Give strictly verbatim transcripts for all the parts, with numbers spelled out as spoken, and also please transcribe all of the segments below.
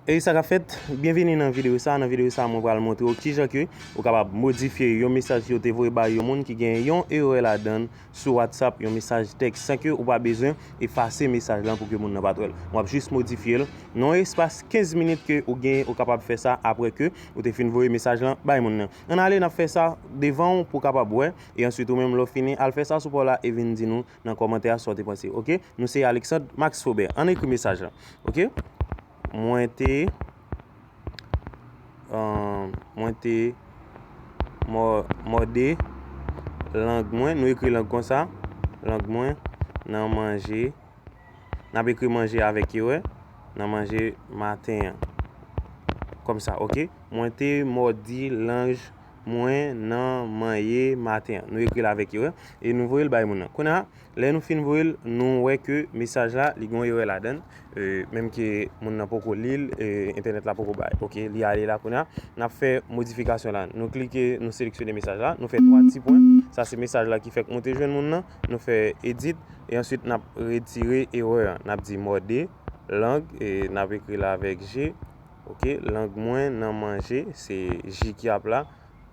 E sa k ap fèt? Byenveni nan videyo sa. Nan videyo sa, mwen pral montre w kijan ke ou kapab modifye yon mesaj ke w te voye bay yon moun ki gen yon erè ladan l sou WhatsApp, yon mesaj tèks, san ke ou pa bezwen efase mesaj lan pou ke moun nan pa t wè l. W ap jis modifye l. Nan yon espas kenz minit ke ou gen, ou kapab fè sa apre ke ou te fin voye mesaj lan bay moun nan. Ann ale, n ap fè sa devan w pou w kapab wè. E answit, ou menm, lè w fini, al fè sa sou pa w la e vin di nou nan kòmantè a sa w te panse, oke? Nou se Alexandre Max Faubert. Ann ekri mesaj lan, oke? Mwen te, euh, mwen te mò-, mòde lang mwen. Nou ekri lang konsa. Lang mwen nan manje. N ap ekri manje avèk erè. Nan manje maten an. Kòmsa, oke? Mwen te mòde lang mwen nan manje maten an. Nou ekri l avèk erè. E nou voye l bay moun nan. Kounye a, lè nou fin voye l, nou wè ke mesaj la, li gen yon erè ladan l. E, menm ke moun nan poko li l, e, entènèt la poko bay. Oke, li ale la kounye a. N ap fè modifikasyon la. Nou klike, nou seleksyone mesaj la. Nou fè twa ti pwen. Sa se mesaj la ki fèk moute jwenn moun nan. Nou fè edit. E answit, n ap retire erè an. N ap di mòde lang. E n ap ekri l avèk G. Oke, lang mwen nan manje. Se J ki ap la.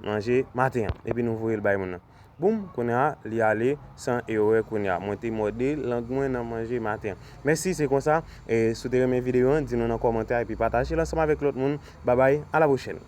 Manje maten an. Epi nou voye l bay moun nan. Boum, kounye a, li ale san erè kounye a. Mwen te mòde lang mwen nan manje maten an. Mèsi, se konsa. E si w te renmen videyo an, di nou nan kòmantè epi pataje l ansanm avèk lòt moun. Babay, a la pwochèn.